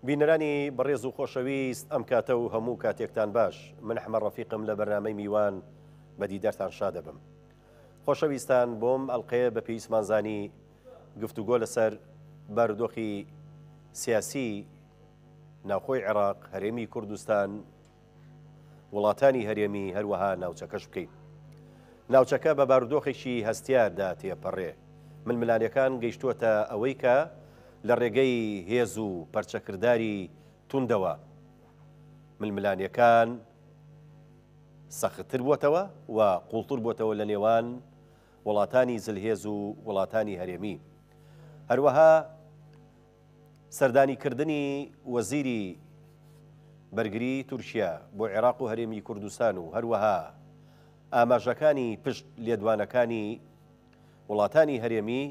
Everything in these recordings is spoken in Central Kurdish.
بینەرانی بەڕێز و خۆشەویست ئەم کاتە و هەموو کاتێکتان باش من حەمە ڕەفیقم لە بەرنامەی میوان بە دیدارتان شادەبم خۆشەویستان بۆم ئەڵلقەیە بە پێویستمان زانی گفتوگۆ لەسەر بارودۆخی سیاسی ناوخۆی عێراق هەرێمی کوردستان وڵاتانی هەرێمی هەروەها ناوچەکەش بکەین. ناوچەکە بە بارودۆخێکی هەستیاردا تێپەڕێ. ململانێکان گەیشتووەتە ئەوەی کە لە ڕێگەی هێز و پەرچەکرداری توندەوە ململانێکان سەختتر بووەتەوە و قوڵتر بووەتەوە لە نێوان وڵاتانی زلهێز و وڵاتانی هەرێمی. هەروەها سەردانیکردنی وەزیری بەرگری تورکیا بۆ عێراق و هەرێمی کوردستان و هەروەها ئاماژەکانی پشت لێدوانەکانی وڵاتانی هەرێمی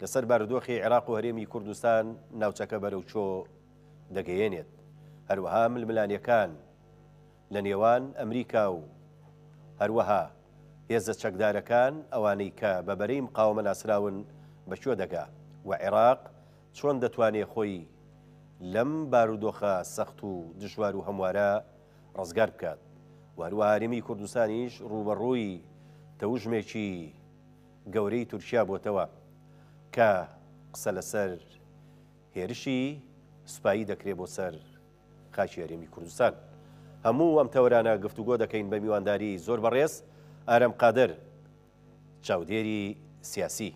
لەسەر بارودۆخی عێراق و هەرێمی کوردستان ناوچەکە بەرەو چۆ دەگەیەنێت. هەروەها ململانێکان لە نێوان ئەمریکا و هەروەها هێزە چەکدارەکان ئەوانەی کە بە بەرەی مقاوەمە ناسراون بە کوێ دەگا و عێراق چۆن دەتوانێ خۆی لەم بارودۆخە سەخت و دژوار و هەموارە ڕزگار بکات و هەروەها هەرێمی کوردستانیش ڕووبەڕووی تەوژمێکی گەورەی تورکیا بۆتەوە کە قسە لەسەر هێرشی سوپایی دەکرێ بۆ سەر خاکی هەرێمی کوردستان. هەموو ئەم تەوەرانە گفتوگۆ دەکەین بە میوانداری زۆر بەڕێز ئارام قادر چاودێری سیاسی.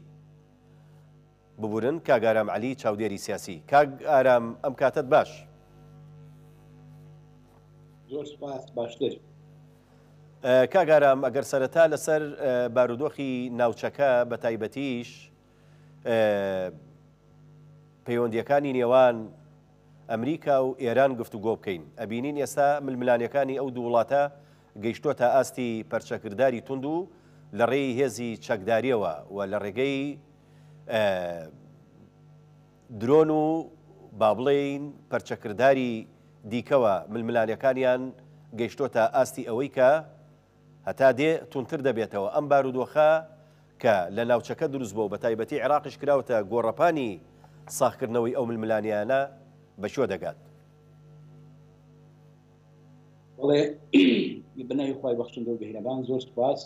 ببورن کاک ئارام عەلی چاودێری سیاسی. کاک ئارام ئەم کاتەت باش. زۆر سپاس باشتر. کاک ئارام ئەگەر سەرەتا لەسەر بارودۆخی ناوچەکە بە تایبەتیش پەیوەندیەکانی نێوان ئەمریکا و ئێران گفتوگۆ بکەین، ئەبینین ئێستا ململانێکانی ئەو دوو وڵاتە گەیشتۆتە ئاستی پەرچەکرداری توند و لە ڕێی هێزی چەکداریەوە و لە ڕێگەی درۆن و با بڵێین پەرچەکرداری دیکەوە ململانێکانیان گەیشتۆتە ئاستی ئەوەی کە هەتا دێ توندتر دەبێتەوە، ئەم بارودۆخە کە لە ناوچەکە دروست بووە و بەتایبەتی عێراقیش کراوەتە گۆڕەپانی ساغکردنەوەی ئەو ململانێیانە بە کوێ دەگات؟ بەڵێ بەناوی خوای بەخشندە و میهرەبان زۆر سوپاس.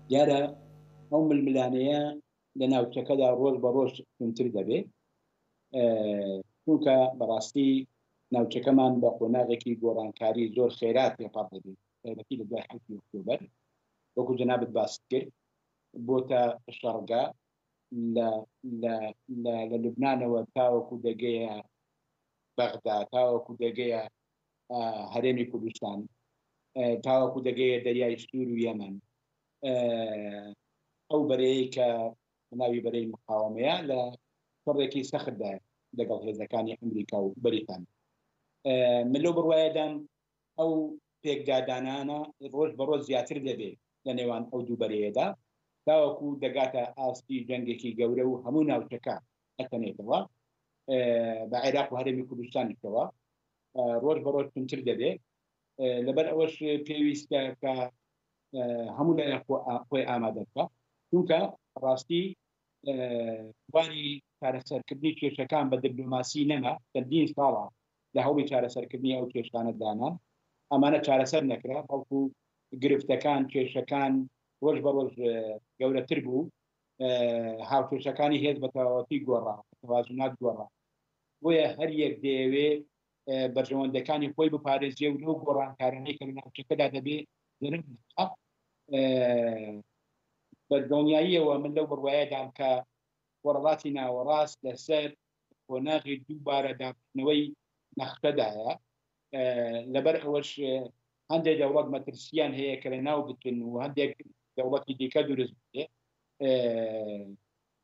دیارە ئەو ململانێیە لە ناوچەکەدا ڕۆژ بە ڕۆژ توندتر دەبێ چونکە بەڕاستی ناوچەکەمان بە قۆناغێکی گۆڕانکاری زۆر خێرا تێپەڕ دەبێت تایبەتی لە دوای حەوتی ئۆکتۆبەر وەکو جەنابت باست کرد بۆتە شەڕگە لە لە لە لە لوبنانەوە تاوەکو دەگەیە بەغدا تاوەکو دەگەیە هەرێمی کوردستان تاوەکو دەگەیە دەریای سوور و یەمەن ئەو بەرەیە کە ناوی بەرەی مقاومەیە لە شەڕێکی سەختدایە لەگەڵ هێزەکانی ئەمریکا و بەریتانیا. من لەو بڕوایەدام ئەو پێکدادانانە ڕۆژ بە ڕۆژ زیاتر دەبێت لە نێوان ئەو دوو بەرەیەدا تاوەکو دەگاتە ئاستی جەنگێکی گەورە و هەموو ناوچەکە ئەتەنێتەوە بە عێراق و هەرێمی کوردستانیشەوە ڕۆژ بە ڕۆژ توندتر دەبێت. لەبەر ئەوەش پێویستە کە هەموو لایەک خۆی ئامادە بکە چونکە ڕاستی بواری چارەسەرکردنی کێشەکان بە دبلۆماسی نەما، چەندین ساڵە لە هەوڵی چارەسەرکردنی ئەو کێشانە دانان، ئەمانە چارەسەر نەکرا، بەڵکو گرفتەکان، کێشەکان ڕۆژ بە ڕۆژ گەورەتر بوو، هاوکێشەکانی هێز بە تەواوەتی گۆڕا، تەوازنات گۆڕا، بۆیە هەر یەک دەیەوێ بەرژەوەندەکانی خۆی بپارێزێ و لەو گۆڕانکارانەی کە لە ناوچەکەدا دەبێ زەرەر نەکات. بە دڵنیاییەوە من لەو بڕوایەدام کە خۆرهەڵاتی ناوەڕاست لەسەر قۆناغی دووبارە داڕشتنەوەی نەخشەدایە، لەبەر ئەوەش هەندێک دەوڵەت مەترسییان هەیە کە لەناو بچن و هەندێک دەوڵەتی دیکە دروست بێ.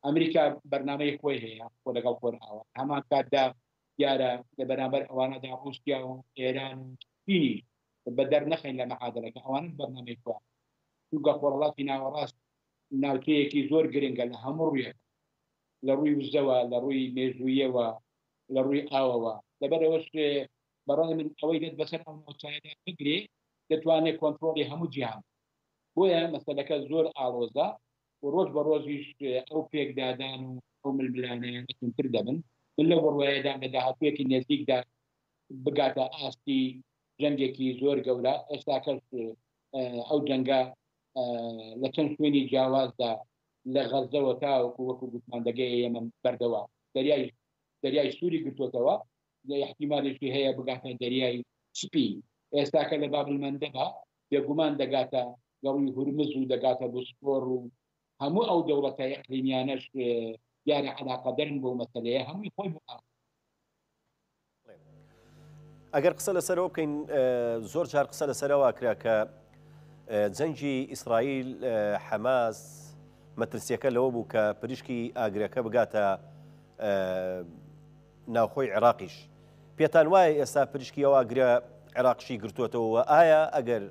ئەمریکا بەرنامەی خۆی هەیە خۆ لەگەڵ خۆرئاوا، هەمان کاتدا دیارە لە بەرامبەر ئەوانەدا ڕووسیا و ئێران و چینیش بە دەرنەخەین لە مەعادەلەکە، ئەوانەش بەرنامەی خۆیان چونکە خۆرهەڵاتی ناوەڕاست ناوچەیەکی زۆر گرنگە لە هەموو ڕوویەک، لە ڕووی وزەوە، لە ڕووی مێژوویەوە، لە ڕووی ئاوەوە. لەبەرئەوەش بەڕای من ئەوەی دەست بەسەر ئەو ناوچانەدا بگرێ دەتوانێ کۆنترۆڵی هەموو جیهان بکات. بۆیە مەسەلەکە زۆر ئاڵۆزە و ڕۆژ بە ڕۆژیش ئەو پێکدادان و ئەو ململانێیانە توندتر دەبن. من لەو بڕوایەدام لە داهاتوویەکی نێزیکدا بگاتە ئاستی جەنگێکی زۆر گەورە، ئێستاکەش ئەو جەنگە لە چەند شوێنی جیاوازدا لە غەززەوە تاوەکو وەکو گوتمان دەگەیە یەمەن بەردەوام دەریای دەریای سووری گرتووەتەوە، ئیحتیمالێکی هەیە بگاتە دەریای سپی، ئێستاکە لە بابلمەندەبە بێگومان دەگاتە گەڕووی هورمز و دەگاتە بوسفۆر و هەموو ئەو دەوڵەتە ئیقلیمیانەش دیارە عەلاقەدەرن بەو مەسەلەیە هەمووی خۆی بۆ ئەگەر قسە لەسەرەوە بکەین زۆر جار قسە لەسەرەوە کرا کە جەنگی ئیسرائیل حەماس مەترسیەکە لەوە بوو کە پریشکی ئاگرەکە بگاتە ناوخۆی عێراقیش پێتان وایە ئێستا پریشکی ئەو ئاگرە عێراقشی گرتووەتەوە ئایا ئەگەر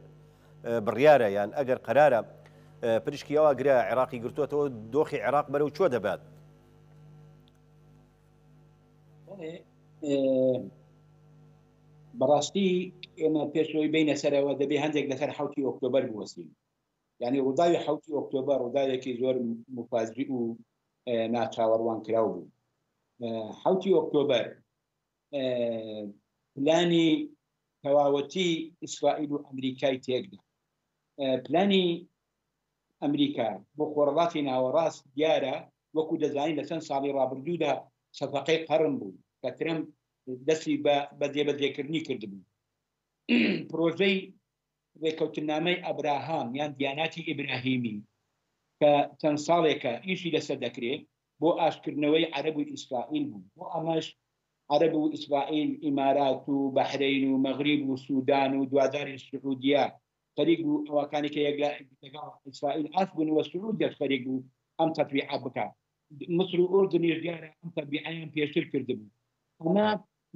بڕیارە یان ئەگەر قەرارە پریشکی ئەو ئاگرە عێراقی گرتووەتەوە دۆخی عێراق بەرەو کوێ دەبات؟ بەڕاستی ئێمە پێشەوەی بینە سەرەوە دەبێ هەندێک لەسەر حوتی ئۆکتۆبەر بوەستین یعنی ڕووداوی حوتی ئۆکتۆبەر ڕووداوێکی زۆر مفاجی و ناچاوەڕوان کراو بوو حوتی ئۆکتۆبەر پلانی تەواوەتی ئیسرائیل و ئەمریکای تێکدا پلانی ئەمریکا بۆ خۆرەڵاتی ناوەڕاست دیارە وەکو دەزانین لە چەند ساڵی ڕابردوودا سەفەقەی قەرن بوو کە ترەمپ دەستی بە جێبەجێکردنی کردبوو. پرۆژەی ڕێککەوتننامەی ئەبراهام یان دیاناتی ئیبراهیمی کە چەند ساڵێکە ئیشی لەسەر دەکرێ بۆ ئاشتکردنەوەی عەرەب و ئیسرائیل بوو. بۆ ئەمەش عەرەب و ئیسرائیل، ئیمارات و بەحرەین و مەغریب و سودان و دواجاریش سعودیە خەریک بوو ئەوەکانی کە یەک لەگەڵ ئیسرائیل ئاست بوون و سعودیەش خەریک بوو ئەم تەتبیعە بکا. میسر و ئوردنیش دیارە ئەم تەتبیعەیان پێشتر کردبوو. ئەمە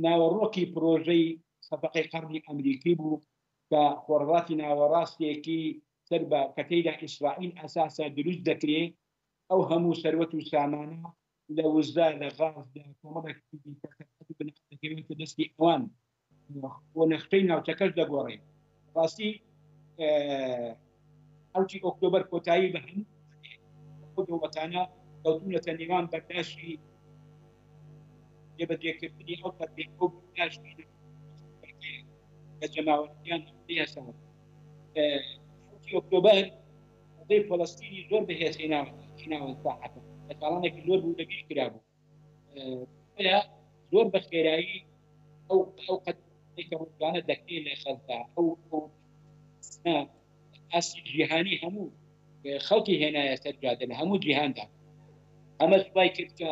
ناوەڕۆکی پرۆژەی سەفەقەی قەرنی ئەمریکی بوو کە خۆرهەڵاتی ناوەڕاستێکی سەر بە کە تێیدا ئیسرائیل ئەساسە دروست دەکرێ ئەو هەموو سەروەت و سامانە لە وزە، لە غاز، لە کۆمەڵێک شتی دیکە کە دەکەوێتە دەستی ئەوان بۆ نەخشەی ناوچەکەش دەگۆڕێ. ڕاستی حوتی ئۆکتۆبەر کۆتایی بە هەموو ئەو دەوڵەتانە کەوتونەتە نێوان بەرداشی جێبەجێکردنی ئەو تەربیە ئەو بەرداشی کە جەماوەریان پێ هەساوە. حوتی ئۆکتۆبەر قەزەی فەلەستینی زۆر بەهێز هێناوە ساحەکە لە ساڵانێکی زۆر بوو لەبیر کرابوو. بۆیە زۆر بە خێرایی ئەو ئەو قەتێک کە ڕۆژانە دەکرێت لە غەزە ئەو ئەو ئاستی جیهانی هەموو خەڵکی هێنایە سەر جادە لە هەموو جیهاندا ئەمە وای کرد کە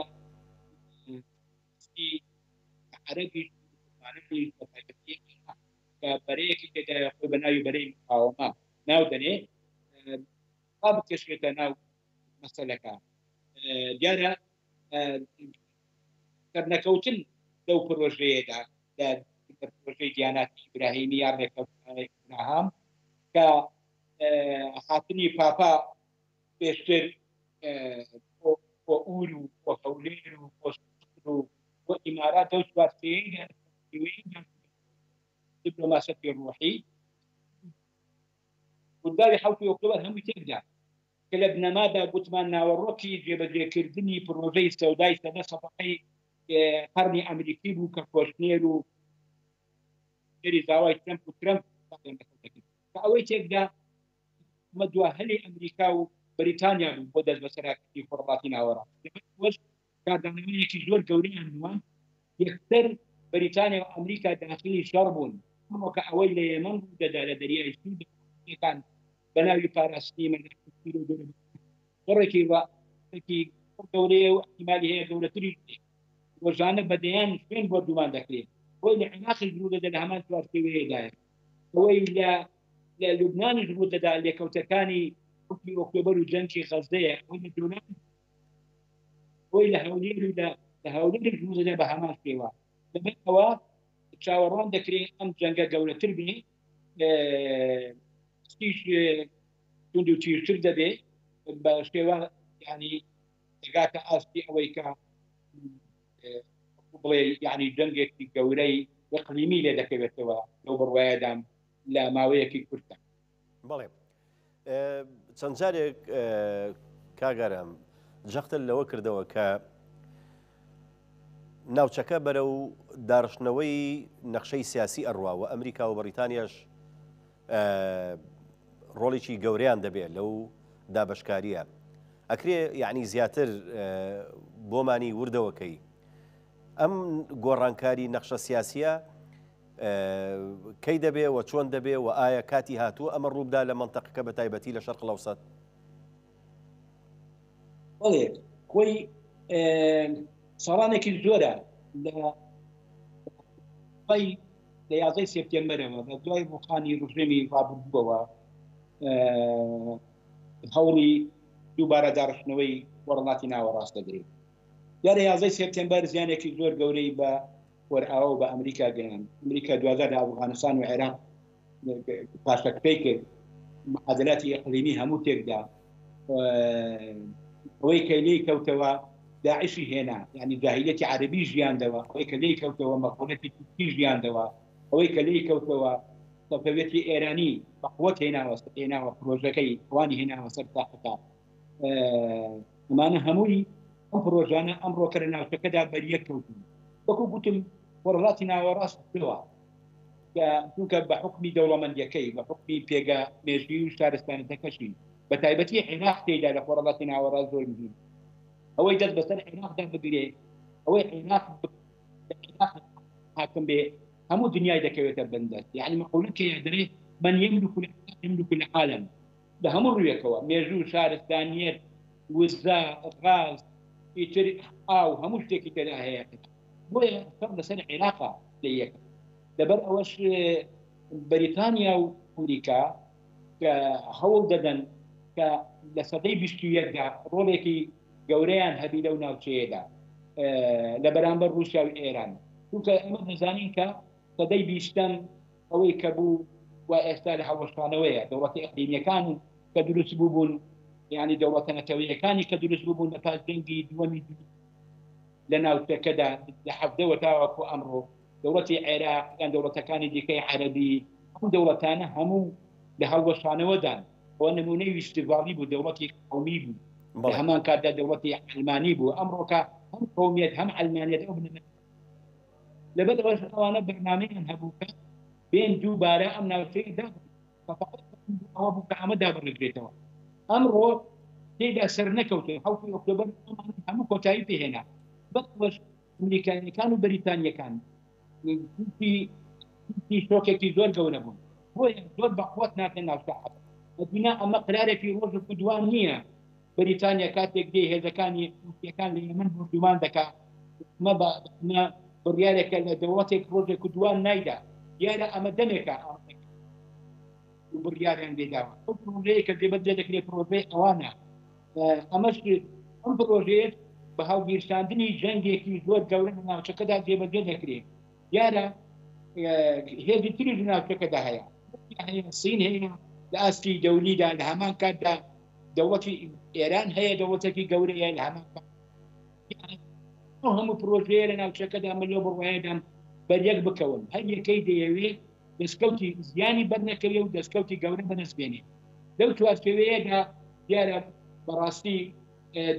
عەرەبی کە بەرەیەکی تێدایە خۆی بە ناوی بەرەی مقاوەمە ناو دەنێ با بکێشرێتە ناو مەسەلەکە دیارە سەرنەکەوتن لەو پرۆژەیەدا لە پرۆژەی دیاناتی ئیبراهیمی یا ڕێککەوتنامەی ئەبراهام کە هاتنی پاپا پێشتر بۆ ئور و بۆ هەولێر و بۆ و بۆ ئیمارات لەو چوارچێوەیەدا دیپلۆماسەتی ڕۆحی ڕووداوی حەوتی ئۆکتۆبەر هەمووی تێکدا کە لە بنەمادا گوتمان ناوەڕۆکی جێبەجێکردنی پڕۆژەی سەودای سەدە سەفەقەی قەرنی ئەمریکی بوو کە کۆشنێر و نێری زاوای ترەمپ و ترەمپ کە ئەوەی تێکدا ئەمە دوا هەلی ئەمریکا و بەریتانیا بوو بۆ دەستبەسەراکردنی خۆرهەڵاتی ناوەڕاست کاردانەوەیەکی زۆر گەورەیان نواند، یەکسەر بەریتانیا و ئەمریکا داخلی شەڕ بوون، ئەمڕۆکە ئەوەی لە یەمەن ڕوو دەدا لە دەریای سوور حوسییەکان بە ناوی پاراستنی مەلاحی سوور و دەورە شەڕێکی ڕێکی گەورەیە و ئیحتیمالی هەیە گەورەتریش بێت، ڕۆژانە بە دەیان شوێن بۆردومان دەکرێت، ئەوەی لە عێراقیش ڕوو دەدا لە هەمان چوارچێوەیەدایە، ئەوەی لە لە لوبنانیش ڕوو دەدا لێکەوتەکانی حوتی ئۆکتۆبەر و جەنگی غەززەیە، ئەوەی لە جۆلان ئەوەی لە هەولێر و لە هەولێریش ڕوودەدا بە هەمان شێوە. لەبەر ئەوە چاوەڕوان دەکرێت ئەم جەنگە گەورەتر بێ، شتیش توند و تیژتر دەبێ بە شێوە ینی دەگاتە ئاستی ئەوەی کە بڵێ یعنی جەنگێکی گەورەی ئیقلیمی لێ دەکەوێتەوە لەو بڕوایەدام لە ماوەیەکی کورتدا. بەڵێ چەند جارێک کاک ئارام جەختت لەوە کردەوە کە ناوچەکە بەرەو داڕشتنەوەی نەخشەی سیاسی ئەڕوا و ئەمریکا و بەڕیتانیاش ڕۆڵێکی گەورەیان دەبێت لەو دابەشکارییە. ئەکرێ یعنی زیاتر بۆمانی وردەوەکەی ئەم گۆڕانکاری نەخشە سیاسیە کەی دەبێ و چۆن دەبێ و ئایا کاتی هاتووە ئەمە ڕووبدا لە مەنتەقەکە بە تایبەتی لە شەرق الاوسط؟ بەڵێ خۆی ساڵانێکی زۆرە لە دوای لە یازدەی سێپتێمبەرەوە بە دوای ڕوخانی ڕژێمی ڕابردووەوە هەوڵی دووبارە داڕشتنەوەی وەڕڵاتی ناوەڕاست دەدرێت. دیارە یازدەی سێپتێمبەر زیانێکی زۆر گەورەی بە خۆرئاوا و بە ئەمریکا گەیاند. ئەمریکا دواجار لە ئەفغانستان و عێراق پاشەکشەی کرد، معادلاتی ئیقلیمی هەموو تێکدا. ئەوەی کە لێی کەوتەوە داعشی هێنا، یعنی جاهیلیەتی عەرەبی ژیاندەوە، ئەوەی کە لێی کەوتەوە مەغۆلەتی تورکی ژیاندەوە، ئەوەی کە لێی کەوتەوە سەفەویەتی ئێرانی بە قوت هێناوە هێناوە پرۆژەکەی ئەوانی هێناوە سەر ساحەکە. ئەمانە هەمووی ئەم پرۆژانە ئەمڕۆکە لە ناوچەکەدا بەریەک کەوتون. وەکو گوتم خۆرهەڵاتی ناوەڕاست بووە کە چونکە بە حوکمی دەوڵەمەندیەکەی، بە حوکمی پێگە مێژووی و شارستانەتەکەشی، بە تایبەتی عێراق تێیدا لە خۆرهەڵاتی ناوەڕاست زۆر مهیم. ئەوەی دەست بەسەر عێراقدا بگرێ، ئەوەی عێراق عێراق حاکم بێ، هەموو دنیای دەکەوێتە بندەست. یعنی مەقولەکەیە دەرێ من یملک العراق یملک العالم. لە هەموو ڕوویەکەوە، مێژوو، شارستانیەت، وزە، غاز، ئیتر ئاو، هەموو شتێکی تێدا هەیە. بۆیە شەڕ لەسەر عێراقە لە یەک. لەبەر ئەوەش بەریتانیا و ئەمریکا کە هەوڵ دەدەن کە لە سەدەی 21دا ڕۆڵێکی گەورەیان هەبی لەو ناوچەیەدا لە بەرامبەر رووسیا و ئێران. چونکە ئێمە دەزانین کە سەدەی بیستەم ئەوەی کە بوو و ئێستا لە هەڵوەشانەوەیە، دەوڵەتە ئیقلیمییەکان کە دروست بووبوون، یانی دەوڵەتە نەتەوەیەکانی کە دروست بووبوون لە پاش جەنگی دووەمی دنیا لە ناوچەکەدا لە حەڤدەوە تاوەکو ئەمڕۆ، دەوڵەتی عێراق یان دەوڵەتەکانی دیکەی عەرەبی، ئەم دەوڵەتانە هەموو لە هەڵوەشانەوەدان. ئەوە نموونەی ویستڤالی بوو، دەوڵەتی قەومی بوو، لە هەمان کاتدا دەوڵەتی عەلمانی بوو. ئەمڕۆکە هەم قەومیەت هەم عەلمانیەت ئەو بنەما لەبەر ئەوەش ئەوانە بەرنامەیان هەبوو کە بێن دووبارە ئەم ناوچەیە دابڕێژن. ئەوە بوو کە ئەمە دابڕێژرێتەوە. ئەمڕۆ تێیدا سەرنەکەوتن. حەوتی ئۆکتۆبەر هەموو کۆتایی پێهێنا. بەس ئەوەش ئەمریکاییەکان و بەریتانییەکان تووشی شۆکێکی زۆر گەورە بوون. بۆیە زۆر بەقوەت ناتە ناو ساحەت. ئەگینا ئەمە قرارێکی ڕۆژ و دوان نییە. بەریتانیا کاتێک دێ هێزەکانی حوسییەکان لە یەمەن بۆردومان دەکا، ئەمە بە ئەمە بڕیارێکە لە دەوڵەتێک ڕۆژێک و دوان نایدا، دیارە ئەمە دەمێکە و بڕیاریان لێداوە. ئەو پرۆژەیە کە جێبەجێ دەکرێت پرۆژەی ئەوانە. ئەمەش ئەم پرۆژەیە بە هەڵگیرساندنی جەنگێکی زۆر گەورە لە ناوچەکەدا جێبەجێ دەکرێت. دیارە هێزی تریش لە ناوچەکەدا هەیە، هەیە، سین هەیە لە ئاستی دەولیدا، لە هەمان کاتدا دەوڵەتی ئێران هەیە، دەوڵەتێکی گەورەیە لە هەمان ئەو هەموو پرۆژەیە لە ناوچەکەدا من لەو بڕوایەدام بەریەک بکەون. هەر یەکەی دەیەوێ دەستکەوتی زیانی بەرنەکەوێ و دەستکەوتی گەورە بەدەست بێنێ. لەو چوارچێوەیەدا دیارە بەڕاستی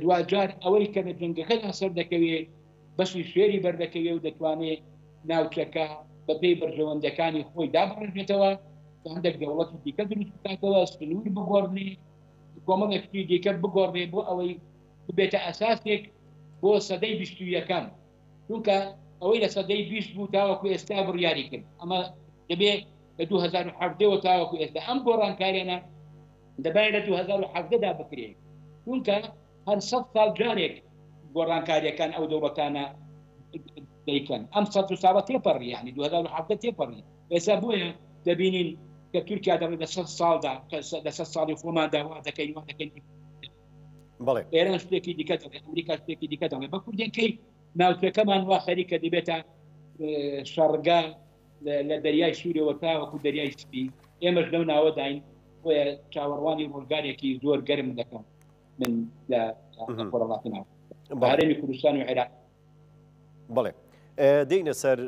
دواجار ئەوەی کە لە جەنگەکەدا سەردەکەوێ بەشی شێری بەردەکەوێ و دەتوانێ ناوچەکە بەپێی بەرژەوەندەکانی خۆی دابڕێژێتەوە، هەندێک دەوڵەتی دیکە دروست بکاتەوە، سنوور بگۆڕنێ، کۆمەڵێک شتی دیکە بگۆڕێ بۆ ئەوەی ببێتە ئەساسێک بۆ سەدەی 21ەم. چونکە ئەوەی لە سەدەی 20 بوو تاوەکو ئێستا بڕیاری کرد، ئەمە دەبێ لە 2017ەوە تاوەکو ئێستا ئەم گۆڕانکاریانە دەبایە لە 2017دا بکرێ، چونکە هەر 100 ساڵ جارێک گۆڕانکاریەکان ئەو دەوڵەتانە دەیکەن. ئەم 100 ساڵە تێپەڕی، یعنی 2017 تێپەڕی. ئێستا بۆیە دەبینین کە تورکیا دەڵێ لە 100 ساڵدا، لە 100 ساڵی خۆماندا وا دەکەین، وا دەکەین. بەڵێ. ئێران شتێکی دیکە دەڵێ، ئەمریکا شتێکی دیکە دەڵێ. بە کوردەکەی ناوچەکەمان وا خەریکە دەبێتە شەڕگە لە دەریای سوورەوە تاوەکو دەریای سپی. ئێمەش لەو ناوەداین، بۆیە چاوەڕوانی ڕۆژگارێکی زۆر گەرم دەکەم من لە خۆرهەڵاتی ناوەڕاست، هەرێمی کوردستان و عێراق. بەڵێ، دێینە سەر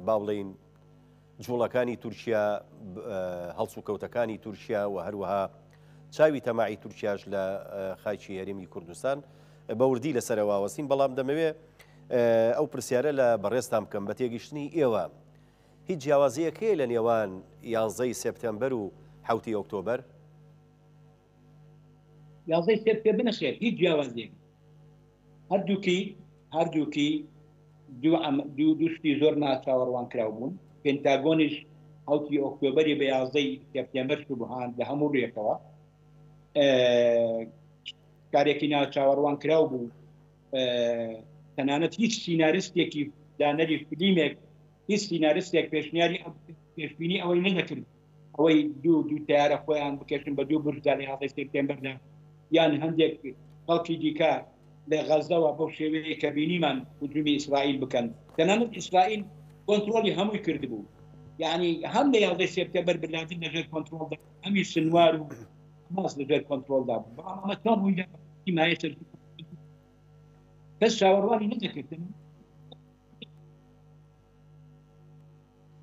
با بڵێین جوڵەکانی تورکیا، هەڵسوکەوتەکانی تورکیا و هەروەها چاوی تەماعی تورکیاش لە خاکی هەرێمی کوردستان بە وردی لەسەرەوە وەستین، بەڵام دەمەوێ ئەو پرسیارە لە بەڕێزتان بکەم، بە تێگەیشتنی ئێوە هیچ جیاوازییەک هەیە لە نێوان یانزەی سێپتەمبەر و حەوتی ئۆکتۆبەر؟ یازدەی سێپتەمبەر نەخێر هیچ جیاوازییەک هەردووکی هەردووکی دوو دوو دوو شتی زۆر ناچاوەڕوانکراو بوون. پنتاگۆنیش حەوتی ئۆکتۆبەری بە یازدەی سێپتەمبەر شوبهاند لە هەموو ڕوویەکەوە. کارێکی ناچاوەڕوانکراو بوو. تەنانەت هیچ سیناریستێکی دانەری فلیمێک هیچ سیناریستێک پێشنیاری پێشبینی ئەوەی نەدەکرد ئەوەی دوو دوو تیارە خۆیان بکێشن بە دوو برجدا لە یازدەی سێپتێمبەردا یان هەندێک خەڵکی دیکە لە غەزەوە بەو شێوەیە کە بینیمان هجومی ئیسرائیل بکەن تەنانەت ئیسرائیل کۆنترۆڵی هەمووی کردبوو یعنی هەم لە یازدەی سێپتێمبەر بن لادن لەژێر کۆنترۆڵدا هەمی سنوار و حەماس لەژێر کۆنترۆڵدا بوو بەڵام ئەمە چۆن ڕوویدا مایە سەر کەس چاوەڕوانی نەدەکردن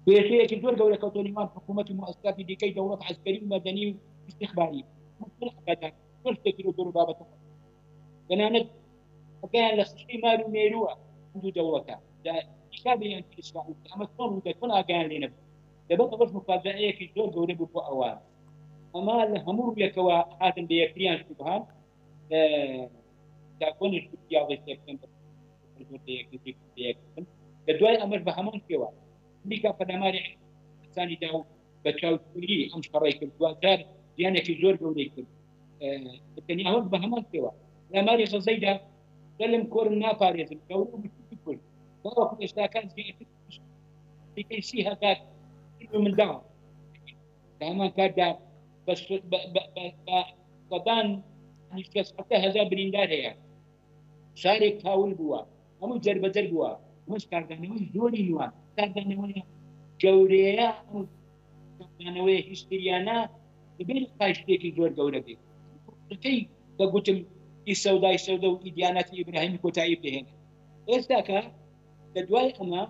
کێشەیەکی زۆر گەورە کەوتە نێوان حکوومەت و موئەسساتی دیکەی دەوڵەت عەسکەری و مەدەنی و ئیستیخباری زۆر شتێکی لەو جۆرە بابەتە تەنانەت ئەگەیان لە خشتەی مار و مێرووە دوو دەوڵەتە حسابیان ئیسرائیل ئەمە چۆن ڕوودا چۆن ئاگایان لێ نەبوو لەبەر ئەوەش مفاجەئەیەکی زۆر گەورە بوو بۆ ئەوان ئەمە لە هەموو ڕوویەکەوە هاتن بە یەکتریان شوبهان تاکۆنیش یاڵی سێپتەمبەر لە دوای ئەمەش بە هەمان شێوە ئەمریکا پەلاماری عێراقی دا و بە چاودێری ئەم شەڕەی کرد دواتر زیانێکی زۆر گەورەی کرد تەنیا بە هەمان شێوە پەلاماری غەزەی دا گەلم کۆرم ناپارێزم گەورە و بچووکی کورد تاوەکو ئێستاکان زیاتر 30,000 منداڵ لە هەمان کاتدا بە سەدان هەزار بریندار هەیە شارێک کاول بووە، هەمووی جەربەجەر بووە، ئەمەش کاردانەوەی زۆری نواند، کاردانەوەیە گەورەیە، ئەم کاردانەوەیە هیستریانە دەبێت لە شتێکی زۆر گەورە بێت. کەی کە گوتم ئی سەودای سەودە و ئیدیاناتی ئیبراهیمی کۆتایی پێهێنا. ئێستاکە لە دوای ئەمە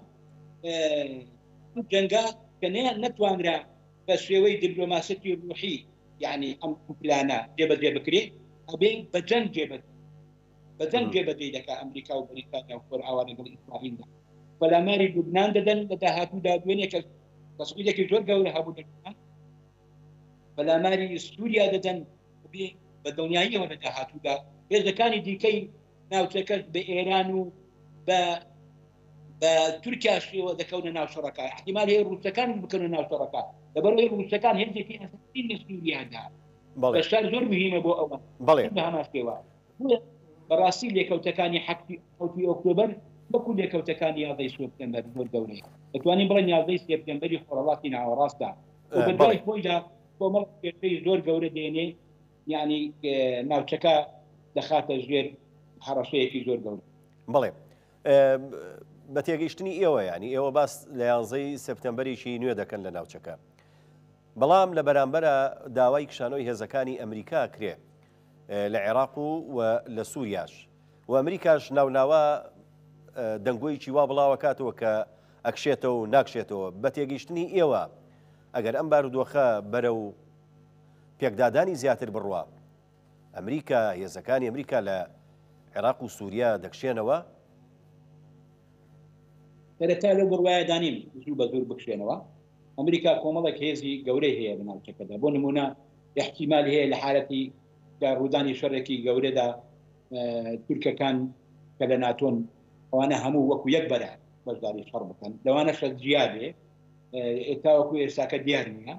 جەنگە کە نەیان نەتوانرا بە شێوەی دیبلۆماسەتی ڕوحی یعنی ئەم پلانە جێبەجێ بکرێ ئەبێ بە جەنگ جێبەجێ بە جەنگ جێبەجێی دەکا ئەمریکا و بەریتانیا و خۆرئاوا لەگەڵ ئیسرائیلدا پەلاماری لوبنان دەدەن لە داهاتوودا دوێنێ کە تەسعیدێکی زۆر گەورە هەبوو لە لوبنان پەلاماری سووریا دەدەن بێ بە دڵنیاییەوە لە داهاتوودا هێزەکانی دیکەی ناوچەکەش بە ئێران و بە بە تورکیاشەوە دەکەونە ناو شەڕەکە احتیمال هەیە ڕووسەکان بکەونە ناو شەڕەکە لەبەرئەوەی ڕووسەکان هێزێکی ئەساسی لە سووریادا بەڵێ بەشار زۆر مهمە بۆ ئەوە بەڵێ بە هەمان شێوە بۆیە بەڕاستی لێکەوتەکانی حەفتی حەوتی ئۆکتۆبەر وەکو لێکەوتەکانی یازدەی سێپتەمبەر زۆر گەورەیە دەتوانین بڵێن یازدەی سێپتەمبەری خۆرهەڵاتی ناوەڕاستە و بە دوای بەڵێ خۆیدا کۆمەڵ کێشەی زۆر گەورە دێنێ یعنی ناوچەکە دەخاتە ژێر هەڕەشەیەکی زۆر گەورە. بەڵێ بە تێگەیشتنی ئێوە یانی ئێوە باس لە یانزەی سێپتەمبەرێکی نوێ دەکەن لە ناوچەکە بەڵام لە بەرامبەرە داوای کشانەوەی هێزەکانی ئەمریکا کرێ لە عێراق و و لە سووریاش و ئەمریکاش ناوناوە دەنگۆیەکی وا بڵاوەکاتەوە کە ئەکشێتەوە و ناکشێتەوە بە تێگەیشتنی ئێوە ئەگەر ئەم بارودۆخە بەرە و پێکدادانی زیاتر بڕوا ئەمریکا، هێزەکانی ئەمریکا لە عێراق و سووریا دەکشێنەوە؟ سەرەتا لەو بڕوایەدا نیم زوو بە زۆر بکشێنەوە. ئەمریکا کۆمەڵێک هێزی گەورەی هەیە لە ناوچەکەدا. بۆ نموونە ئیحتیمال هەیە لە حالەتی کە ڕوودانی شەڕێکی گەورەدا تورکەکان کە لە ناتۆن ئەوانە هەموو وەکو یەک بەرە بەشداری شەڕ بکەن. لەوانەشە جیا بێ تاوەکو ئێستاکە دیار نییە.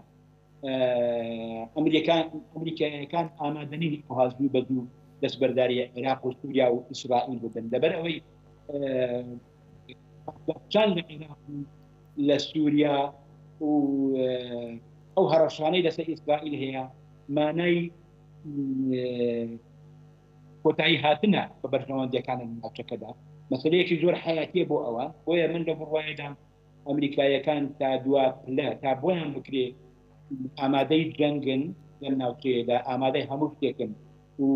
ئەمریکایەکان ئامادە نین ئەوها زوو بە زوو دەستبەرداری عێراق و سووریا و ئیسرائیل ببن لەبەر ئەوەی چان لە عێراق و لە سووریا و ئەو هەڕەشانەی لەسەر ئیسرائیل هەیە مانای کۆتایی هاتنە بە بەرژەوەندیەکان لە ناوچەکەدا مەسلەیەکی زۆر حیاتیە بۆ ئەوان بۆیە من لە بڕوایەدام ئەمریکاییەکان تا دوا پلە تا بۆیان بکرێ ئامادەی جەنگن لەم ناوچەیەدا ئامادەی هەموو شتێکن و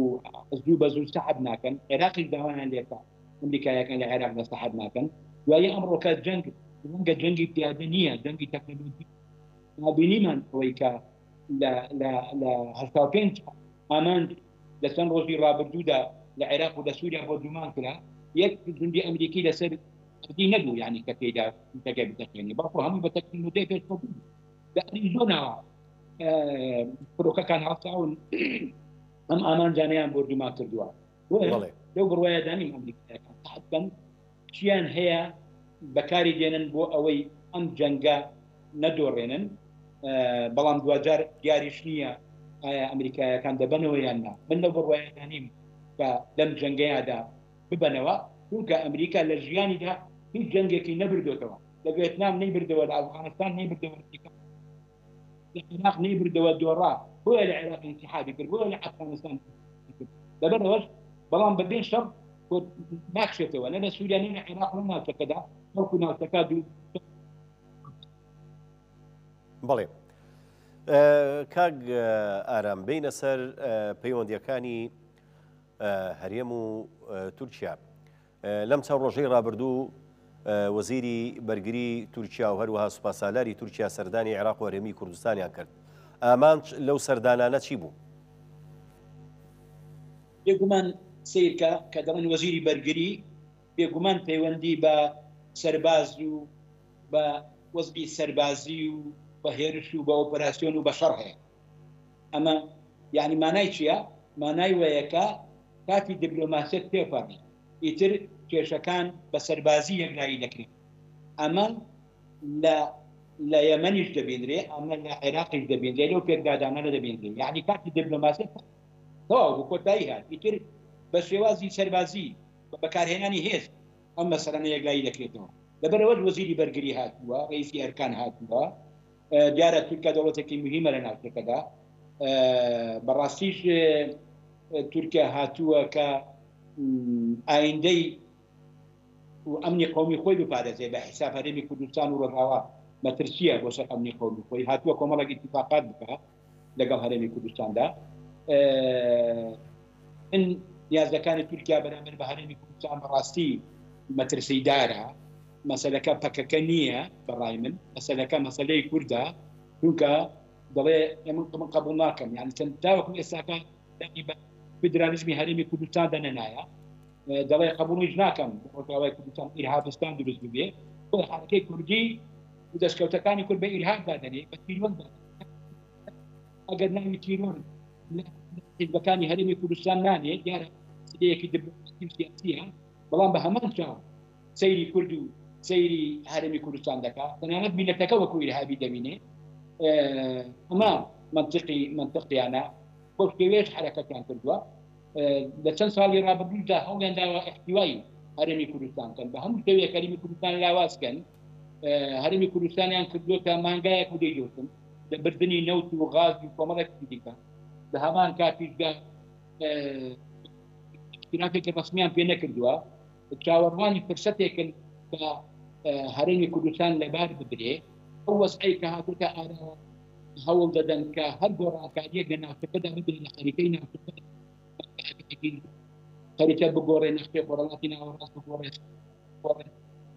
زوو بە زوو سەحب ناکەن عێراقیش داوایان لێکا ئەمریکاییەکان لە عێراقدا سەحب ناکەن دوایی ئەمڕۆکە جەنگ ڕەنگە جەنگی پیادە نییە جەنگی تەکنەلۆژی بینیمان ئەوەی کە لە لە لە 85 ئامانج لە چەند ڕۆژی ڕابردوودا لە عێراق و لە سووریا بۆردومان کرا. یەک جوندی ئەمریکی لەسەر ئەردی نەبوو یعنی کە تێیدا تەگە بتەقێنی بەڵکو هەموو بە تەکنۆلۆژیای پێشکەوتوو بوو. لە ئەریزۆناوە فڕۆکەکان هەڵساون ئەم ئامانجانەیان بۆردومان کردووە. بۆیە لەو بڕوایەدا نیم ئەمریکایەکان تەحت بن چیان هەیە بەکاری دێنن بۆ ئەوەی ئەم جەنگە نەدۆڕێنن بەڵام دواجار دیاریش نییە ئایا ئەمریکایەکان دەبەنەوە یان نا من لەو بڕوایەدا نیم کە لەم جەنگەیادا ببەنەوە چونکە ئەمریکا لە ژیانیدا هیچ جەنگێکی نەبردۆتەوە لە ڤێتنام نەیبردەوە لە ئەفغانستان نەیبردەوە لە عێراق نەیبردەوە دۆڕا بۆیە لە عێراق ئینسیحابی کرد بۆیە لە ئەفغانستان لەبەرەوەش بەڵام بەبێ شەڕ ناکشێتەوە نە لە سووریا نە لە عێراق لە ناوچەکەدا بەڵکو ناوچەکە دوو بەڵێ کاک ئارام بینە سەر پەیوەندیەکانی هەرێم و تورکیا لەم چەند ڕۆژەی ڕابردوو وەزیری بەرگری تورکیا و هەروەها سوپاسالاری تورکیا سەردانی عێراق و هەرێمی کوردستانیان کرد. ئامانج لەو سەردانانە چی بوو؟ بێگومان سەیرکە کە دەڵێن وەزیری بەرگری، بێگومان پەیوەندی بە سەرباز و بە وەزعی سەربازی و بە هێرش و بە ئۆپەراسیۆن و بە شەڕ هەیە. ئەمە یانی مانای چییە؟ مانای وەیە کە کاتی دبلۆماسیەت تێپەڕی، ئیتر کێشەکان بە سەربازی یەکلایی دەکرێن. ئەمە لە لە یەمەنیش دەبینرێ، ئەمە لە عێراقیش دەبینرێ، لەو پێکدادانانە دەبینرێ. یانی کاتی دبلۆماسیەت تەواو بوو، کۆتایی هات. ئیتر بە شێوازی سەربازی، بە بەکارهێنانی هێز ئەم مەسەلانە یەکلایی دەکرێتەوە. لەبەرئەوەش وەزیری بەرگری هاتووە، ڕەئیسی ئەرکان هاتووە. دیارە تورکیا دەوڵەتێکی مهمە لە ناوچەکەدا. بەڕاستیش تورکیا هاتووە کە ئایندەی و ئەمنی قومی خۆی بپارێزێ بە حیساب هەرێمی کوردستان و ڕۆژاوا مەترسیە بۆ سەر ئەمنی قومی خۆی هاتووە کۆمەڵێک ئیتیفاقات بکە لەگەڵ هەرێمی کوردستاندا من نیازەکانی تورکیا بەرامبەر بە هەرێمی کوردستان بەڕاستی مەترسیدارە مەسەلەکە پەکەکە نییە بەڕای من مەسەلەکە مەسەلەی کوردە چونکە دەڵێ ئێمە من قبول ناکەم یعنی چەند تاوەکو ئێستاکە دانی بە فیدرالیزمی هەرێمی کوردستان دەنەنایە دەڵێ قبوڵیش ناکەم ڕۆژاوای کوردستان ئیرهابستان دروست ببێ بۆ حرەکەی کوردی و دەستکەوتەکانی کورد بە ئیرهاب دادەنێ بە تیرۆر ئەگەر ناوی تیرۆر لە حیزبەکانی هەرێمی کوردستان نانێ دیارە سلەیەکی دیپلۆماسی و سیاسیە بەڵام بە هەمان چاو سەیری کورد و سەیری هەرێمی کوردستان دەکا تەنانەت میلەتەکە وەکو ئیرهابی دەبینێ ئەمە منطقی منطقیانە بەو شێوەیەش حرەکەتیان کردووە لە چەند ساڵی ڕابردوودا هەوڵیان داوە احتیوای هەرێمی کوردستان کەن بە هەموو شێوەیەک هەرێمی کوردستان لاواز کەن هەرێمی کوردستانیان کردووە مانگایەک و دەیدۆتن لە بردنی نەوت و غاز و کۆمەڵێک دیکە لە هەمان کاتیشدا اعترافێکی ڕەسمیان پێ نەکردووە چاوەڕوانی فرسەتێکن کە هەرێمی کوردستان لەبار بدرێ ئەو وەزعەی کە هاتووتە ئاراوە هەوڵ دەدەن کە هەر گۆڕانکاریەک لە ناوچەکەدا ببێ لە خەریتەی ناوچەکە خەریتە بگۆڕێ نەخشەی خۆرهەڵاتی ناوەڕاست بگۆڕێ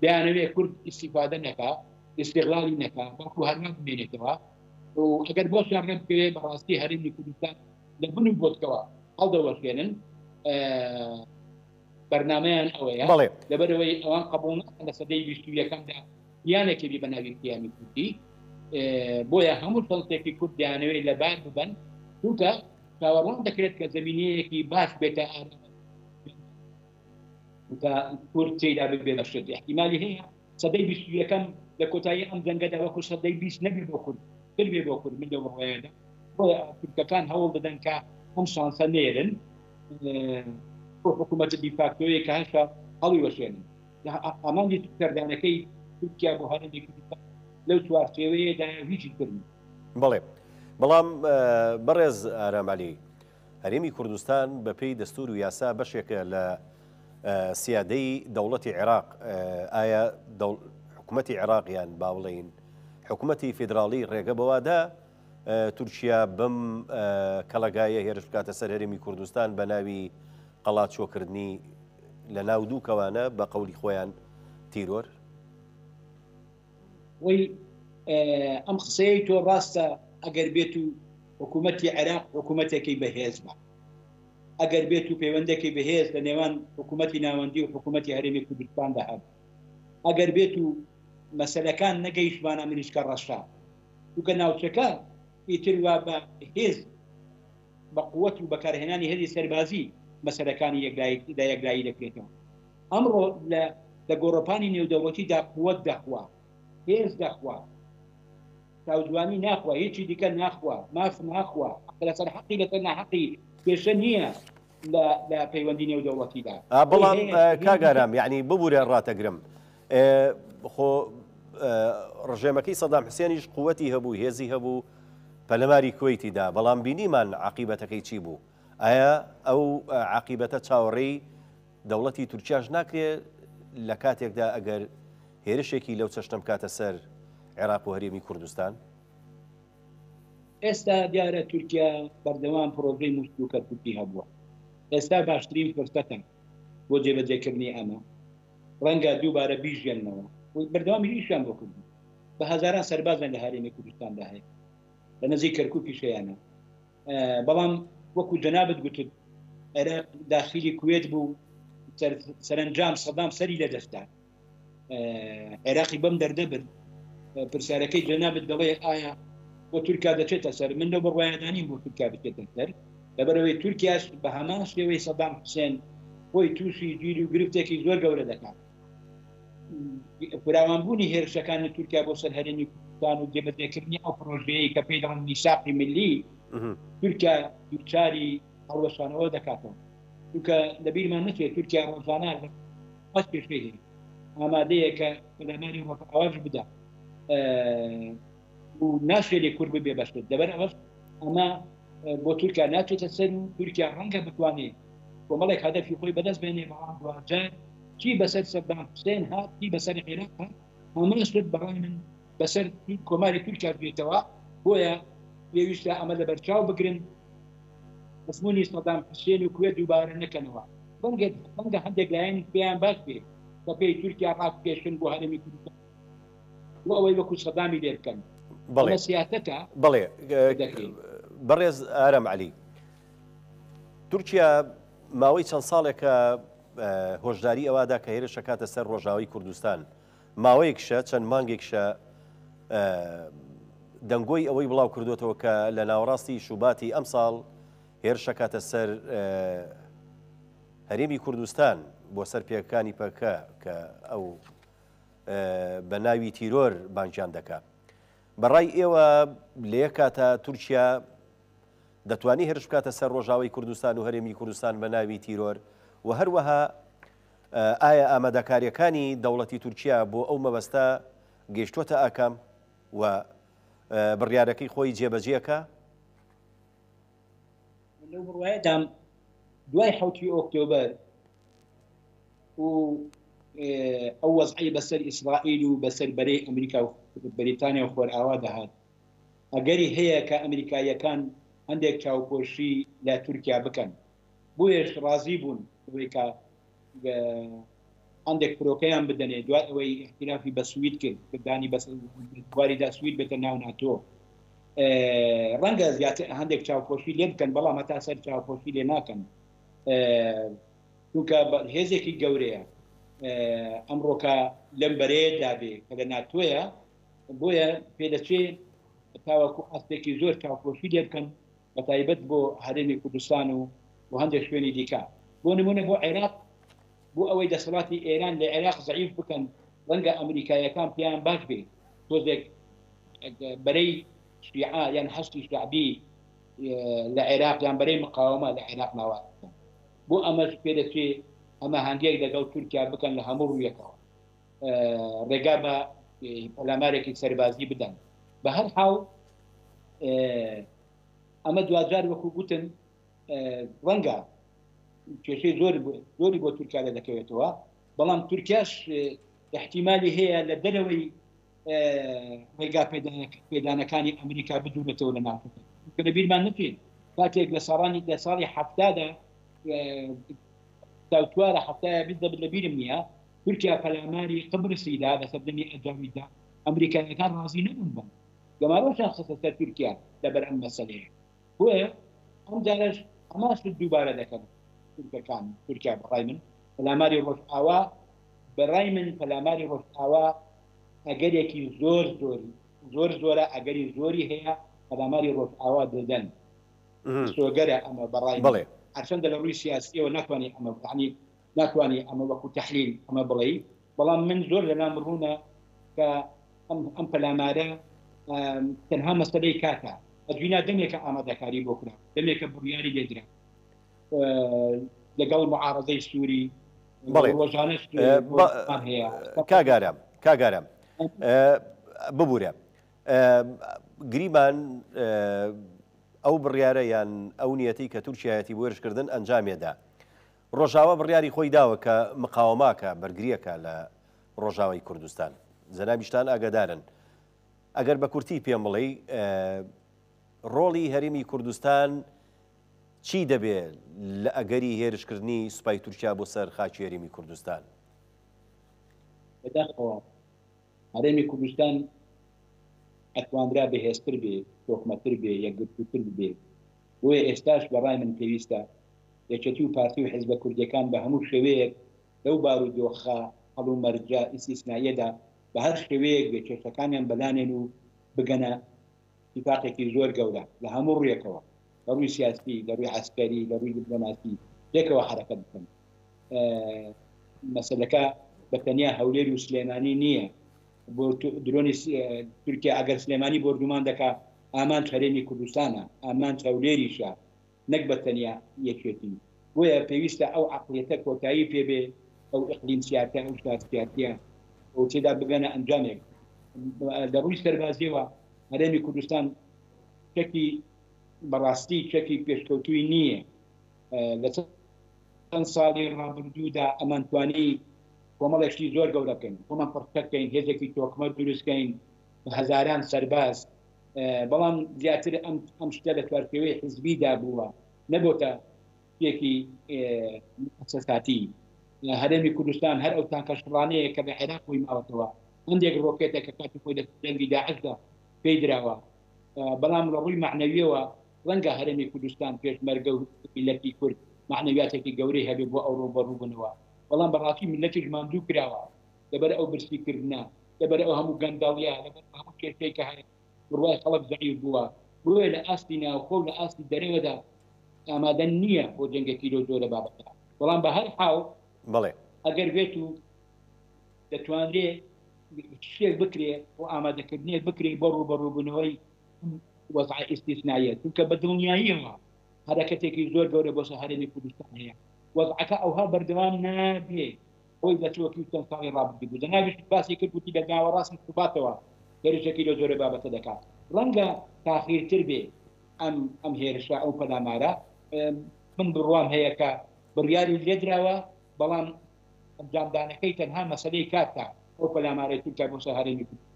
دەیانەوێ کورد ئیسیفادە نەکا ئیستغلالی نەکا بەڵکو هەروا بمێنێتەوە و ئەگەر بۆشیان ڕێ بکەوێ بەڕاستی هەرێمی کوردستان لە بن و بۆتکەوە هەڵدەوەشێنن بەرنامەیان ئەوەیە بەڵێ. لەبەرئەوەی ئەوان قبوڵ ناکەن لە سەدەی 21ەمدا کیانێکی بی بە ناوی کیانی کوردی بۆیە هەموو شەنسێکی کورد دەیانەوێت لەبار ببەن چونکە چاوەڕوان دەکرێت کە زمینەیەکی باش بێتە ئارا کە کورد تێیدا ببێ بە شت احتیمالی هەیە سەدەی 21ەم لە کۆتایی ئەم جەنگەدا وەکو سەدەی 20 نەبێ بۆ کورد تر بێ بۆ کورد من لەو بڕوایەدا بۆیە تورکەکان هەوڵ دەدەن کە ئەم شانسە نێرن بۆ حکوومەتە دیفاکتۆیە کە هەشتا هەڵی وەشێنن ئامانجی سەردانەکەی تورکیا بۆ هەرێمی کوردستان لەو چوارچێوەیەدا هیچی تر نییە. بەڵێ بەڵام بەڕێز ئارام عەلی هەرێمی کوردستان بەپێی دەستور و یاسا بەشێکە لە سیادەی دەوڵەتی عێراق ئایا حکومەتی عێراق یان با بڵێین حکومەتی فیدراڵی ڕێگە بەوادا تورکیا بەم کەڵەگایە هێرش بکاتە سەر هەرێمی کوردستان بە ناوی قەڵاچۆکردنی لە ناو دوو کەوانە بە قەولی خۆیان تیرۆر؟ وەی ئەم قسەیەی تۆ ڕاستە ئەگەر بێت و حکوومەتی عێراق حکوومەتێکی بەهێز بە. ئەگەر بێت و پەیوەندێکی بەهێز لە نێوان حکوومەتی ناوەندی و حکوومەتی هەرێمی کوردستاندا هەبوو، ئەگەر بێت و مەسەلەکان نەگەیشتبانە مریشکە ڕەشە، چونکە ناوچەکە ئیتر وا بە هێز بە قوت و بەکارهێنانی هێزی سەربازی مەسەلەکانی لە یەکلایی دەکرێتەوە. ئەمڕۆ لە لە گۆڕەپانی نێودەوڵەتیدا قوت دەخوا، هێز دەخوا، چاوجوانی ناخوا، هیچی دیکە ناخوا، ماف ناخوا، حەق لەسەر حەقی لەسەر ناحەقی کێشە نییە لە لە پەیوەندی نێودەوڵەتیدا. بەڵام کاک ئارام یەعنی ببورە ڕاتەگرم خۆ ڕژێمەکەی سەدام حسێنیش قوتی هەبوو هێزی هەبوو پەلەماری کوەیتی دا بەڵام بینیمان عاقیبەتەکەی چی بوو ئایا ئەو عاقیبەتە چاوەڕێی دەوڵەتی تورکیاش ناکرێ لە کاتێکدا ئەگەر هێرشێکی لەو چەشنە بکاتە سەر عێراق و هەرێمی کوردستان؟ ئێستا دیارە تورکیا بەردەوام پرۆژەی موسڵ و کەرکوکی هەبووە، ئێستا باشترین فرسەتە بۆ جێبەجێکردنی ئەمە، ڕەنگە دووبارە بیژیەننەوە و بەردەوامیش ئیشیان بۆ کردوون، بە هەزاران سەربازیان لە هەرێمی کوردستاندا هەیە، لە نزیک کەرکوکیش هەیانە. بەڵام وەکو جەنابت گوتت عێراق داخیلی کوێت بوو سەرنجام سەدام سەری لەدەستدا عێراقی بەم دەردە برد پرسیارەکەی جەنابت دەڵێ ئایا بۆ تورکیا دەچێتە سەر من لەو بڕوایەدانیم بۆ تورکیا بچێتە سەر لەبەرەوەی تورکیاش بە هەمان شێوەی سەدام حوسێن خۆی تووشی گیر و گرفتێکی زۆر گەورە دەکات فراوانبوونی هێرشەکانی تورکیا بۆ سەر هەرێمی کوردستان و جێبەجێکردنی ئەو پرۆژەیەی کە پێی دەڵێن میساقی ملی تورکیا دووچاری هەڵوەشانەوە دەکاتەوە چونکە لەبیرمان نەچێت تورکیا ڕۆژانە قەت پێشەی هەیە ئامادەیە کە پەلاماری ڕۆژئاواش بدا و ناشێ لێ کورد ببێ بەشت لەبەر ئەوەش ئەمە بۆ تورکیا ناچێتە سەر و تورکیا ڕەنگە بتوانێت کۆمەڵێک هەدەفی خۆی بەدەست بێنێ بەڵام دواجار چی بەسەر سەدام حوسێن هات چی بەسەر عێراق هات هەمان شت بەڕای من بەسەر کۆماری تورکیا بێتەوە بۆیە پێویستە ئەمە لەبەرچاو بگرن ئەزموونی سەدام حوسێن و کوێت دووبارە نەکەنەوە ڕەنگە ڕەنگە هەندێک لایەن پێیان باش بێ بە پێی تورکیا ڕابکێشن بۆ هەرێمی کوردستان بۆ ئەوەی وەکو سەدامی لێ بکەن بەڵێ سیاسەتە بەڵێ بەڕێز ئارام عەلی تورکیا ماوەی چەند ساڵێکە هۆشداری ئەوەدا کە هێرش ئەکاتە سەر ڕۆژاوی کوردستان ماوەیەکشە چەند مانگێکشە دەنگۆی ئەوەی بڵاو کردوێتەوە کە لە ناوەڕاستی شوباتی ئەمساڵ هێرشەکاتە سەر هەرێمی کوردستان بۆ سەر پێکانی پەکە کە ئەو بە ناوی تیرۆر بانگیان دەکا. بە ڕای ئێوە لە یەک کاتا تورکیا دەتوانی هێرش بکاتە سەر ڕۆژاوای کوردستان و هەرێمی کوردستان بە ناوی تیرۆر و هەروەها ئایا ئامادەکاریەکانی دەوڵەتی تورکیا بۆ ئەو مەبەستە گەیشتووەتە ئاکام و بڕیارەکەی خۆی جێبەجێکە؟ لەو بڕوایەدام دوای حوتی ئۆکتۆبەر و ئەو وەزعەی بەسەر ئیسرائیل و بەسەر بەرەی ئەمریکا و بەریتانیا و خۆرئاوا دەهات، ئەگەری هەیە کە ئەمریکاییەکان هەندێک چاوپۆشی لە تورکیا بکەن، بۆیەش ڕازی بوون بەوەی کە هەندێک فرۆکەیان بدەنێ دوای ئەوەی ئیعتیرافی بە سوید کرد کە دانی بە بواریدا سوید بێتە ناو ناتۆ. ڕەنگە زیاتر هەندێک چاوپۆشی لێ بکەن، بەڵام هەتا سەر چاوپۆشی لێ ناکەن. چونکە هێزێکی گەورەیە ئەمڕۆکە لەم بەرەیەدا بێ کە لە ناتۆیە بۆیە پێدەچێ تاوەکو ئاستێکی زۆر چاوپۆشی لێ بکەن بە تایبەت بۆ هەرێمی کوردستان و و هەندێک شوێنی دیکە بۆ نمونە بۆ عێراق بۆ ئەوەی دەسەڵاتی ئێران لە عێراق زەعیف بکەن ڕەنگە ئەمریکایەکان پێیان باش بێ تۆزێک بەرەی شیعە یان هەستی شعبی لە عێراق یان بەرەی مقاومە لە عێراق لاواز بکەن. بۆ ئەمەش پێدەچێ هەماهەنگییەک لەگەڵ تورکیا بکەن لە هەموو ڕوویەکەوە ڕێگا بە پەلامارێکی سەربازی بدەن. بە هەر حاڵ ئەمە دواجار وەکو گوتم ڕەنگە کێشەی زۆر زۆری بۆ تورکیا لە دەکەوێتەوە، بەڵام تورکیاش احتیمالی هەیە لە دەرەوەی ڕێگا پێدانەکانی ئەمریکا بدورێتەوە لە ناوچەکە. چونکە لە بیرمان نەچێت کاتێک لە ساڵانی لە ساڵی حەفتادا چوارە حەفتایە بیست لە بیرم نییە تورکیا پەلاماری قبرسی دا لە سەردەمی ئەجاویدا ئەمریکایەکان ڕازی نەبوون بەم گەمارۆشیان خستە سەر تورکیا لەبەر ئەم مەسەلەیە. بۆیە ئەم جارەش هەمان شت دووبارە دەکەن تورکەکان، تورکیا بەڕای من پەلاماری ڕۆژئاوا بەڕای من پەلاماری ڕۆژئاوا ئەگەرێکی زۆر زۆری زۆر زۆرە ئەگەری زۆری هەیە پەلاماری ڕۆژئاوا دەدەن مسۆگەرە ئەمە بەڕای من بەڵێ. هەرچەندە لە ڕووی سیاسیەوە ناتوانانی ئەمە یعنی ناتوانانی ئەمە وەکو تحلیل ئەمە بڵێی بەڵام من زۆر لەلام ڕوونە کە ئەم ئەم پەلامارە تەنها مەسەلەی کاتە ئەگینا دەمێکە ئامادەکاری بۆ کرا دەمێکە بڕیاری لێدرا لەگەڵ معارەزەی سووری بەڵێ ڕۆژانەش هەیە کاگارام کاگارام ببوورە گریمان ئەو بڕیارە یان ئەو نیەتی کە تورکایەتی بۆ هێرشکردن ئەنجامێدا ڕۆژاوا بڕیاری خۆی داوە کە مقاوەماکە بەرگریەکە لە ڕۆژاوای کوردستان جەنابیشتان ئاگادارن ئەگەر بە کورتی پێم بڵێی ڕۆڵی هەرێمی کوردستان چی دەبێ لە ئەگەری هێرشکردنی سوپای تورکیا بۆ سەر خاکی هەرێمی کوردستان؟ بەداخەوە هەرێمی کوردستان ئەتوانرا بەهێزتر بێ، تۆکمەتر بێ، یەکگرتووتر ببێ. بۆیە ئێستاش بە ڕای من پێویستە یەکێتی و پارتی و حیزبە کوردیەکان بە هەموو شێوەیەک لەو بارودۆخە هەڵومەرجە ئیستیسنائیەدا بە هەر شێوەیەک بێ کێشەکانیان بەلانێن و بگەنە ئیتیفاقێکی زۆر گەورە لە هەموو ڕوویەکەوە لە ڕووی سیاسی، لە ڕووی عەسکەری، لە ڕووی دیپلۆماسی پێکەوە حەرەکەت بکەن. مەسەلەکە بە تەنیا هەولێر و سلێمانی نییە. بۆ درۆنی تورکیا ئەگەر سلێمانی بۆردومان دەکا ئامانج هەرێمی کوردستانە، ئامانج هەولێریشە نەک بە تەنیا یەکێتی. بۆیە پێویستە ئەو عەقڵیەتە کۆتایی پێ بێ، ئەو ئیقلیم سیاتە، ئەو شار سیاتیە و تێدا بگەنە ئەنجامێک. لە ڕووی سەربازیەوە هەرێمی کوردستان چەکی بەڕاستی چەکی پێشکەوتووی نییە. لە چەند ساڵی ڕابردوودا ئەمانتوانی کۆمەڵێک شتی زۆر گەورە بکەین، خۆمان پڕچەک کەین، هێزێکی تۆکمە دروست کەین بە هەزاران سەرباز، بەڵام زیاتر ئەم ئەم شتە لە چوارچێوەی حزبیدا بووە، نەبۆتە شتێکی موئەسەساتی. هەرێمی کوردستان هەر ئەو تانکە شڕانەیە کە لە عێراق بۆی ماوەتەوە، هەندێک ڕۆکێتە کە کاتی خۆی لە جەنگی داعشدا پێی دراوە، بەڵام لە ڕووی مەعنەویەوە ڕەنگە هەرێمی کوردستان پێشمەرگە و میللەتی کورد مەعنەویاتێکی گەورەی هەبێ بۆ ئەو ڕووبەڕووبوونەوە، بەڵام بەڕاستی میللەتیش ماندوو کراوە لەبەر ئەو برسی کردنە، لەبەر ئەو هەموو گەندەڵیە، لەبەر ئەو هەموو کێشەی کە هەیە، بڕوای خەڵک زەعیف بووە، بۆیە لە ئاستی ناوخۆ و لە ئاستی دەرەوەدا ئامادە نییە بۆ جەنگێکی لەو جۆرە بابەتە، بەڵام بە هەر حاڵ بەڵێ. ئەگەر بێت و دەتوانرێ شتێک بکرێ و ئامادەکردنێک بکرێ بۆ ڕووبەڕووبوونەوەی ئەم وەزعە ئیستیسناییە، چونکە بە دڵنیاییەوە حەرەکەتێکی زۆر گەورە بۆ سەر هەرێمی کوردستان هەیە، وەزعەکە ئەوها بەردەوام نابێ. خۆی لە چۆکی و چەند ساڵی ڕابردوو بوو. جەنابیشت باسی کرد گوتی لە ناوەڕاستی شوباتەوە هێرشێکی لەو جۆرە بابەتە دەکات. ڕەنگە تاخیرتر بێ ئەم ئەم هێرشە ئەو پەلامارە. من بڕوام هەیە کە بڕیاری لێدراوە، بەڵام ئەنجامدانەکەی تەنها مەسەلەی کاتە ئەو پەلامارەی تورکیا بۆ سەر هەرێمی کوردستان.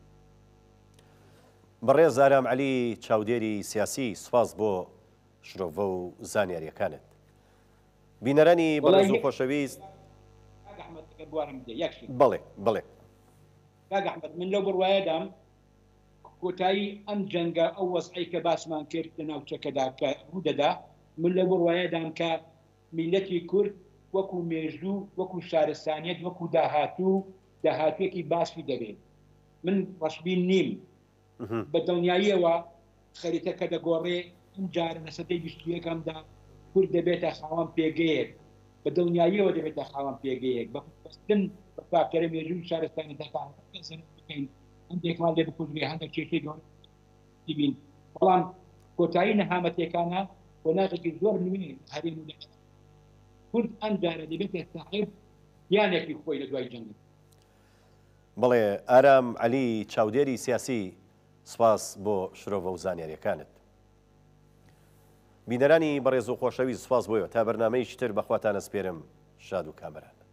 بەڕێز ئارام عەلی چاودێری سیاسی سوپاس بۆ شرۆڤە و زانیاریەکانت. بینەرانی بەڕێز و خۆشەویست. کاک ئەحمەد ئەگەر بوارم بدەی یەک شت. بەڵێ بەڵێ. کاک ئەحمەد من لەو بڕوایەدام کۆتایی ئەم جەنگە ئەو وەزعەی کە باسمان کرد لە ناوچەکەدا کە ڕوودەدا من لەو بڕوایەدام کە میللەتی کورد وەکو مێژوو وەکو شارستانیەت وەکو داهاتوو داهاتوویەکی باشی دەبێت من ڕەشبین نیم بە دڵنیاییەوە خەریتەکە دەگۆڕێ، ئەم جارە لە سەدەی بیستویەکەمدا کورد دەبێتە خاوەن پێگەیەک، بە دڵنیاییەوە دەبێتە خاوەن پێگەیەک، بە پشتبەستن بە فاکتەرە مێژووی و شارستانیەتەکان، ڕەنگە زەرەر بکەین، هەندێکمان لێ بکوژرێ، هەندێک کێشەی گەورە بین، بەڵام کۆتایی نەهامەتیەکانە قۆناغێکی زۆر نوێ لە هەرێم و لە عێراق، کورد ئەم جارە دەبێتە ساحێب گیانێکی خۆی لە دوای جەنگەکە. بەڵێ ئارام عەلی چاودێری سیاسی سپاس بۆ شرۆڤە و زانیاریەکانت. بینەرانی بەڕێز و خۆشەویست سپاس بۆ ئێوە تا بەرنامەیەکی تر بەخواتان ئەسپێرم شاد و کامەران بن.